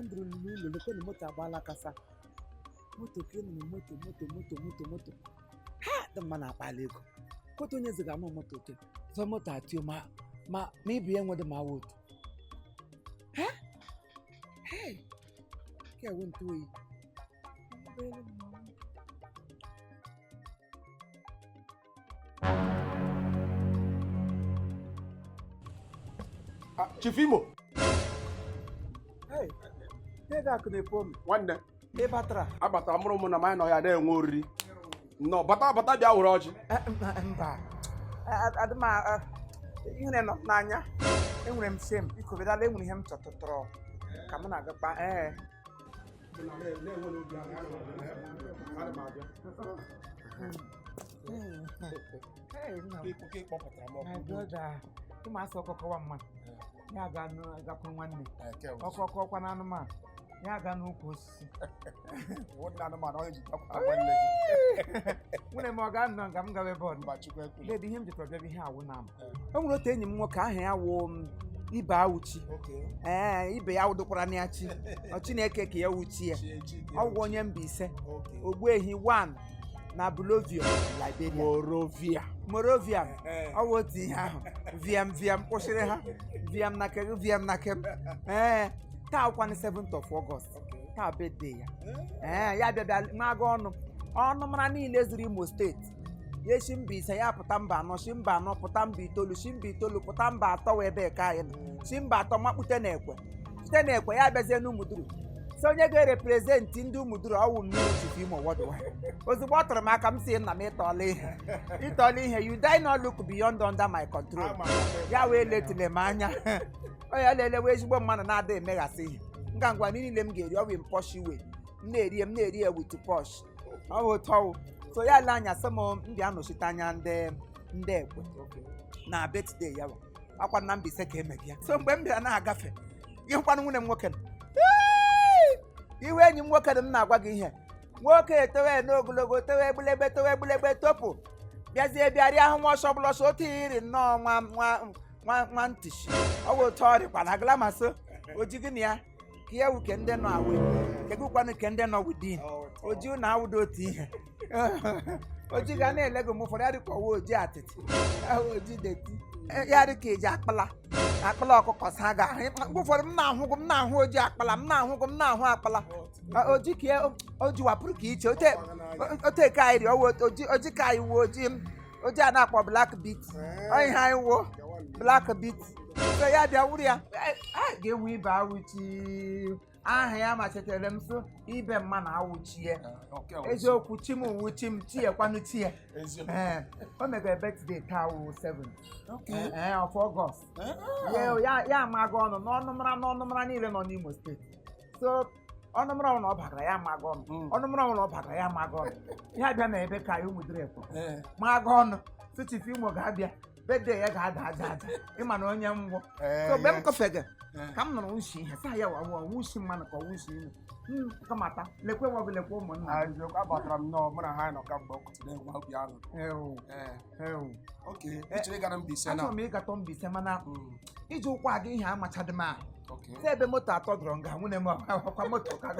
Landrụ n'ụlọ, lekwe na moto agbaala kasa moto ka ị nụrụ, moto, moto, moto, moto, moto ha dị mma na-akpali ego kotu. Onye ziga m moto ke zọ moto atio ma ibe ya enwedị ma awa otu ha. Hey, ke ewu ntụ oyi. Ah, Chief Imo. Hey, ego akụ na-epo m. Nwanne. Ị batara? Abatara mụrụ m na m anyị nọ ya na-enwe oriri. Nnọọ, bata, bata, bịa were ọjị. Eh, mba, adị m ihe na-enọ m n'anya. Enwere m shame, biko bịadala. Enwere ihe m chọtụtụrụ ka m na-agakpa ee. Hey, nna m. My brother, ịma asị ọkọkọwa mmadụ ya ga gakwuru nwanne ọkọkọkwa na anụmanụ ya ga n'ukwu osisi. Nwunye m ọ ga-anọ nga m gawa ebe ọ dị. Ledi, ihe m jikọrọ bịa bụ ihe awụ na ama. O nwere otu enyi m nwoke, aha ya wụ m Ibe Awuchi. Ee, ibe ya wụdokwara na ya chi ọ Chineke ka ya wuchi ya. Ọ wụ onye Mbaise, Ogbuehi 1 na Bulovio, Liberia. Morovia. Morovia, ọ wụ otu ihe ahụ. Viam viam kwụsịrị ha viam na kem viam na kem. Ee, taa kwanụ 7th of August, taa birthday ya. Ee, ya bịa bịa maga ọnụ ọnụ mara niile zuru Imo Steeti. Ya esi Mbaise ya pụta mba anọ, si mba anọ pụta mba itoolu, si mba itoolu pụta mba atọ wee ebe ka anyị nọ, si mba atọ makpute na ekwe, site na ekwe ya bịazie n'Ụmụduru, si onye ga-erepresent ndị Ụmụduru ọwụ mmiri Chief Imo worldwide. Ozugbo ọ tụrụ m aka, m si, nna m, ịtọọla ihe, ịtọọla ihe. You die not look beyond under my control. Ya wee letile m anya. Ọ ya lelewe ezigbo mmadụ na-ada emeghasị ihe ngwa ngwa. Niile m ga-eri ọ bụ in posh way. M na-eri ya, m na-eri ya with posh. Ọ bụ ụtọ wụ. So ya le anya sị m m bịa nọchite anya ndị ekwe na birthday ya wa akwa na Mbaise ka emeghị ya. So mgbe m bịara na-agafe, ihe nkwanụ nwunye m nwoke nọ. Ee! Iwe enyi m nwoke dị, m na-agwa gị ihe nwoke etowe n'ogologo, towe egbulegbe, towe egbulegbe, topụ bịazie bịa rịa ahụ nwa ọsọ bụla ọsọ otu iri nnọọ nwa nwa nwa nwa ntịshi. Ọ bụ otu ọ dịkwa na agalamasị oji gị na ya ka ya wuke ndị nọ awe kegụkwanụ ke ndị nọ within oji na awụdo otu ihe. Oji ga na-ele gị mgbe ụfọdụ, ya dịka ọwa oji atịtị ahụ, oji dirty ya dị ka eji akpala akpala ọkụkọ saa gị ahụ. Mgbe ụfọdụ m na-ahụ gị, m na-ahụ oji akpala, m na-ahụ gị, m na-ahụ akpala oji ka o jiwapụrụ ka iche ote ote ka anyị ri ọwụ oji oji ka anyị wuo oji oji a na-akpọ black beat. Ọ ihe anyị wuo black beat. So ya bịa wuru ya a ga-enwe Ibe Awụchi. Aha ya machitere m so ibe mma na awụchi ya. Eziokwu, chi m wu chi m, chi ekwanụ chi ya. Ee, o megara birthday taa wụ 7 ee of August. Ya ya amaghị ọnụ n'ọnụmara n'ọnụmara niile nọ n'Imo Steeti. So ọnụmara ọnụ ọ bagara ya amaghị ọnụ, ọnụmara ọnụ ọ bagara ya amaghị ọnụ. Ya bịa na ebe ka anyị Ụmụduru ekwe maga ọnụ sị Chief Imo ga-abịa, birthday ya ga-ada aja aja. Ịma na onye ngwọ. So mgbe m kọfege ka m nụrụ nwushi ihe saa ya wawa nwushi mmanụ ka ọ nwushi ihe m kamata lekwe wọbụ lekwe ụmụnna. Eziokwu, abatara m nnọọ, mụ na ha nọ kamgbe ọkụtụ na-enwe obi aṅụrị. Ewu. Ee. Ewu. Oke ị chere ịgara Mbaise na Achọrọ m ịgatọ Mbaise, mana iji ụkwụ aga ihe amachadị m ahụ. Okay. Si ebe moto atọ dọrọ nga nwunye m ọkwa moto ka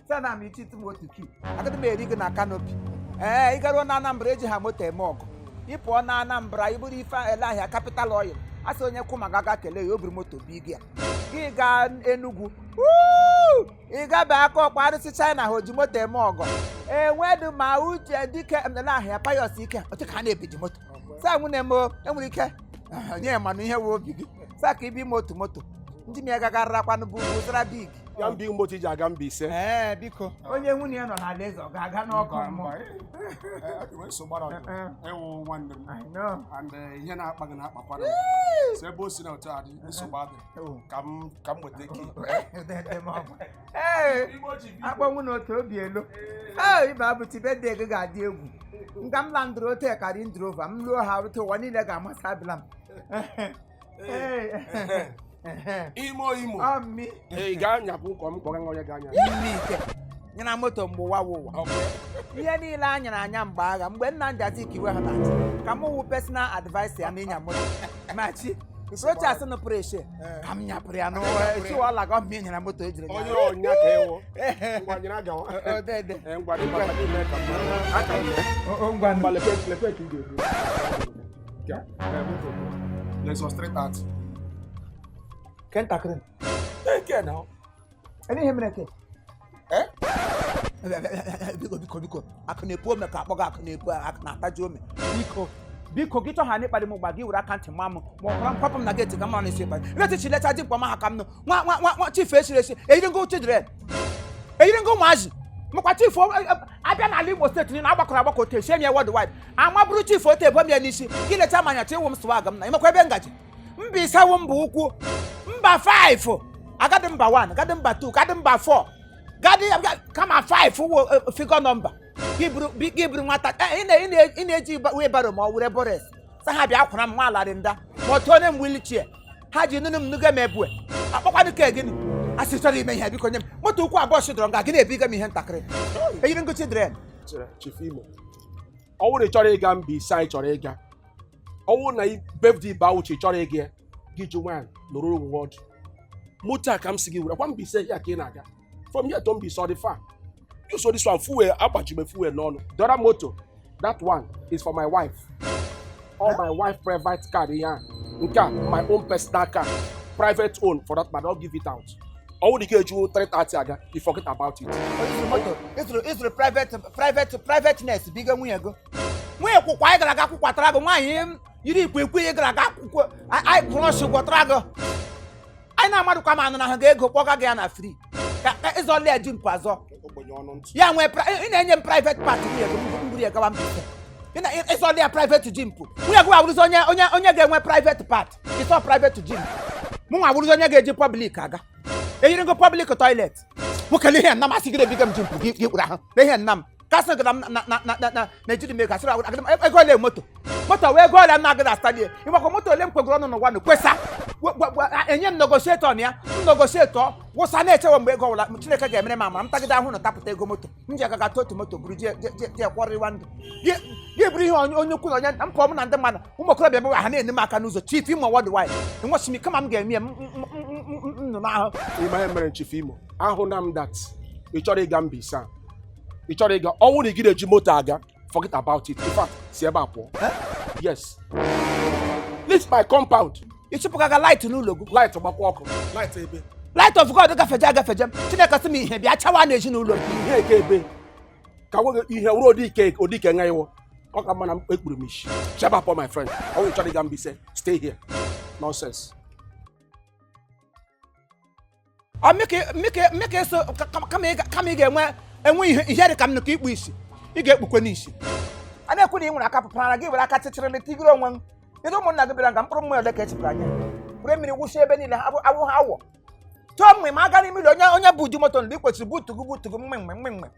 sị na m ichiti m otu kii agaghị m eri gị na canopy. Ee, ị garuo na Anambra, eji ha moto eme ọgụ. Ị pụọ na Anambra, ị bụrụ ife ele ahịa Capital Oil, a sị onye kwụ ma gaga kelee ya, o buru moto bi gị a. Gị gaa Enugu. Wuu! Ị gabe aka ọkpa arụsị China, ha oji moto eme ọgọ enwedu ma uche dike ele ahịa Pius ike otu ka a na-ebiji moto. Sa nwunye m o, enwere ike onye manụ ihe wụ obi gị sa ka ibi m otu moto ndị m ya gagarakwanụ bụ ugwu zara big. Ya mbi moto iji aga Mbaise. Ee, biko, onye nwunye ya nọ n'ala eze, ọ ga-aga n'ọkụ mmụọ? Ewu nwanne m. I know. And ihe na-akpa gị na-akpakwana m. So ebe o si na otu a dị, nsogbu adị. Oh. Ka m weta key. Ee, akpọnwụ na otu obi elu. Ee, Ibe Abụchi, birthday gị ga-adị egwu. Nga m landụrụ ote ka Range Rover m lụọ ha ote, ụwa niile ga-amasị abịla m. Ee. Imo Imo. Ọ mmi. Ee, ị ga-anyapụ nkọ m kpọga onye ga-anya. Ime ike nyere moto mgbe ụwa wụ ụwa. Ihe niile a nyere anya mgbe agha, mgbe Nnamdi Azikiwe ha na-achị, ka mụ wụ personal advice ya n'ịnya moto machi. Rochas nụpụrụ eshi ka m nyapụrụ ya n'ụwa echi ọla gọ mmiri nyere moto ejiri Onye ọnya ka ịwụ. Ngwa nyere agawa. Odede. Ee, ngwa dị maka gị mee ka m mara. Aka m mee. Ngwa. Ngwa lepe lepe ka ị ga-ebu. Ya, ee, moto bụ Lexus 330. Ke ntakịrị. Take care now. Ele ihe mere ke? Eh? Biko, biko, biko, akụ na-epu ome ka akpọ gị akụ na-epu, akụ na-ataji ome. Biko, biko, gị chọọ ha n'ịkparị m, gba gị were aka ntị ma m ma ọ kwara m kwapụ m na geeti ka m mara na-esi ịkparị leti chi lecha ji mkpa ma ha ka m nụ nwa nwa nwa nwa chifu eshiri eshi eyiri ngo children eyiri ngo ụmụazị makwa chifu abịa n'ala Imo steeti niile agbakọrọ agbakọ otu esi enye world wide ama bụrụ chifu otu ebo m ya n'isi gị lecha m anya chi ịwụ m swag m na ịmakwa ebe ngaji mba ise wụ mba ukwu mba 5 agadi mba 1 agadi mba 2 agadi mba 4 gadi kama 5 wụ figure number. Gị buru gị buru nwata ị na-eji wheelbarrow ma ọ were bores sa ha bịa kwara m nwa alarị nda ma ọ tụọ m wheelchair ha ji nụnụ m nuga m ebue akpọkwanụ ka gịnị a sị chọrọ ime ihe. Biko nye m moto ukwu abụọ shidọrọ nga gị na-ebiga m ihe ntakịrị eyiri ngochi dren. Chere, Chief Imo. Ọ bụrụ na ị chọrọ ịga Mbaise anyị chọrọ ịga, ọ bụrụ na birthday Bauchi chọrọ ịga ya, gị ji nwaanyị nọrọ onwe ọdụ. Moto a ka m si gị were kwa Mbaise ya ka ị na-aga. From here to Mbaise ọ dị far. You so this one fuel agbajime fuel n'ọnụ. The other motor, that one is for my wife. All my wife private car ihe a. Nke a my own personal car. Private own for that matter, I'll give it out. Ọ bụrụ na ị ga-eju 330 aga, you forget about it. Ịzụrụ moto, ịzụrụ private privateness biga nwunye gị nwunye kwụkwa anyị gara aga kwụkwatara gị nwaanyị yiri ikwe ikwe ị gara aga akwụkwọ anyị brọsh gwọtara gị anyị na-amadụkwa ma anụ na ahụ ga ego kpọga gị ya na free ka ịzọli ya ji mpụ azọ. Ogbenye ọnụ ntụ. Ya nwee ị na-enye m private part nwunye gị m buru ya gawa Mbaise. Ị na ịzọli ya private jeep nwunye gị awụrụzi onye ga-enwe private part ịsọ private jeep mụ nwa awụrụzi onye ga-eji public aga eyiri ngo public toilet. Nwoke ihe nna m asị gị na-ebiga m jeep gị gị kpụrụ ahụ na ihe nna m kasị gị na m na na na na na na-ejiri m ego asịrị agịrị m ego ole moto moto wee ego ole m na-agịda astalie ịgbakọ moto ole m kwegoro ọnụ n'ụwa na kwesa enye m negotiator na ya m negotiator wụsa na-echewe mgbe ego ọbụla Chineke ga-emere m amara m tagide ahụ na tapụta ego moto m ji agaga otu moto buru jee jee jee kwọrịwa ndụ gị gị bụrụ ihe onye ukwu na onye nta m pụọ m na ndị mmadụ ụmụ okorobịa ebe ha na-ene m aka n'ụzọ. Chief Imo worldwide enwechi m kama m ga-eme ya m nụ n'ahụ. Ime ihe mere Chief Imo ahụ na m that ị chọrọ ịga Mbaise a ị chọrọ ịga, ọ bụrụ na ị gị na-eji moto aga, forget about it. In fact, si ebe a pụọ. Yes, leave my compound. Ịchụpụgaga light n'ụlọ gị. Light gbakwa ọkụ light ebe. Light of God gafeje agafeje m Chineke sị m ihe bịa chawa n'ezinụlọ m. Ihe eke ebe ka nwe ihe wụrụ odike odike nga iwụ ọ ka mma na m ekpuru m isi shut up my friend. Ọ bụrụ na ị chọrọ ịga Mbaise, stay here. Nonsense. Ọ mịka eso kama ị ga-enwe enwe ihe dị ka m nụ ka ikpu isi ị ga-ekpukwe n'isi a na-ekwu na ị nwere aka pụpara gị were aka chịchịrịrị tigiri onwe m. Kedu ụmụnna gị bịara nga mkpụrụ mmiri ole ka echepụrụ anya were mmiri wụsị ebe niile ha awụ ha awọ tụọ mmiri ma aga n'ime ụlọ onye bụ uju moto ndụ ị kwesịrị butugu butugu mmiri mmiri mmiri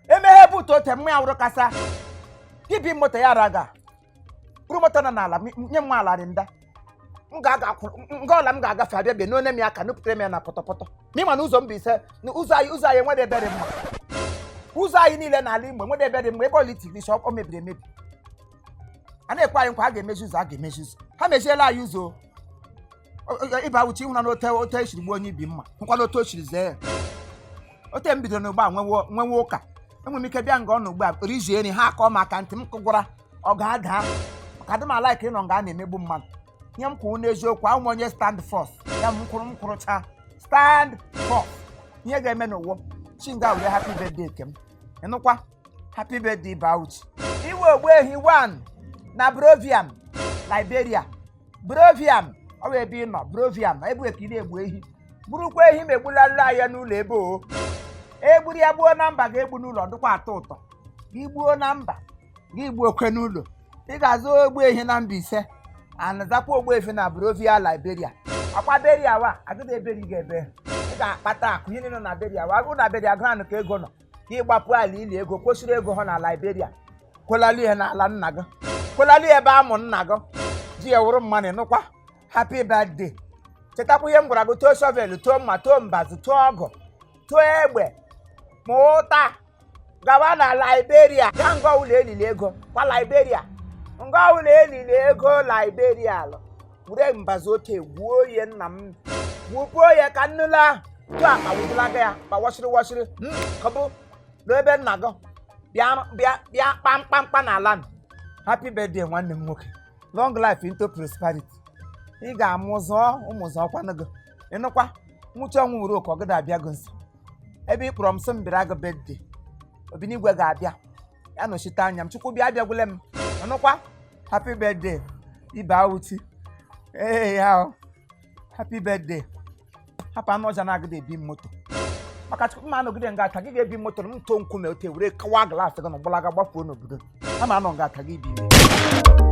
emeghe buutu ote mmiri awụrụ kasa gị bi moto ya ara ga bụrụ moto nọ n'ala nye m nwa ala dị nda m ga-aga nga ọla m ga-agafe abịa bịa n'one m ya ka nupụtara m ya na pọtọpọtọ ma ịma na ụzọ Mbaise na ụzọ anyị enwere ebe dị mma. Ụzọ anyị niile n'ala Igbo enwere ebe dị mma ebe ọla itiri isi ọ mebiri emebi. A na-ekwe anyị nkwa a ga-emezi ụzọ a ga-emezi ụzọ ha meziela anyị ụzọ ịba uche ịhụna n'ote ote esiri gbuo onye ibi mma hụkwa n'ote o siri zee ya ote m bidoro n'ugbu a nwewe ụka enwere m ike bịa nga ọ nọ ugbu a rizie nri ha akọ m aka ntị m kụgwara ọ ga-ada maka adị m ala ka ịnọ nga a na-emegbu mmadụ. Ihe m kwuru n'eziokwu ahụ m onye stand force ya m kwuru m kwụrụcha stand force ihe ga-eme n'ụwa chinga were happy birthday kem ịnụkwa happy birthday Bauchi iwe ogbuehi 1 na Broviam Liberia. Broviam ọ bụ ebe ị nọ Broviam ebe ka ị na-egbu ehi burukwa ehi ma egbularịla ya n'ụlọ ebe o egburu ya gbuo na mba ga-egbu n'ụlọ dịkwa atọ ụtọ gị gbuo na mba gị gbuo okwe n'ụlọ ị ga-azụ ogbu ehi na Mbaise anazakwa ogbuefi na Brovia Liberia akwa beria wa agụda eberi ga-ebe ị ga-akpata akụ ihe niile nọ na beria wa agụ na beria grand ka ego nọ ka ịgbapụ ala ili ego kwesịrị ego ha na Liberia kwelali ihe n'ala nna gị kwelali ebe amụ nna gị ji ya wụrụ mmanụ ịnụkwa happy birthday. Chetakwa ihe m gwara gị: too shovel, too mma, too mbazụ, too ọgụ, too egbe ma ụta gawa na Liberia gaa nga ụlọ elili ego kwa Liberia nga ụlọ elili ego Liberia alụ. Were mbazi oke gwuo ya nna m, gwukwuo ya ka nnụla tụ akpa wụdụlaga ya kpa washịrị washịrị kọbụ n'ebe nna gị bịa bịa bịa kpamkpamkpa n'ala nụ. Happy birthday, nwanne m nwoke. Long life into prosperity. Ị ga-amụ zụọ ụmụ, zụọkwanụ gị. Ịnụkwa nwụchi ọnwụ nwere oke ọgịda abịa gị nso. Ebe ị kpọrọ m sị m bịara gị birthday, Obinigwe ga-abịa ya nọchite anya m. Chukwu bịa abịagwule m. Ịnụkwa, happy birthday, Ibe Awuchi. Ee ya o. Happy birthday. Hapụ anụ ọja na-agịda ebi m moto, maka Chukwu mma anọgide nga aka gị ga-ebi m moto m too nkume ote were kawa glass gị na gbalaga gbafuo n'obodo. Ama anọ nga aka gị ibi ime.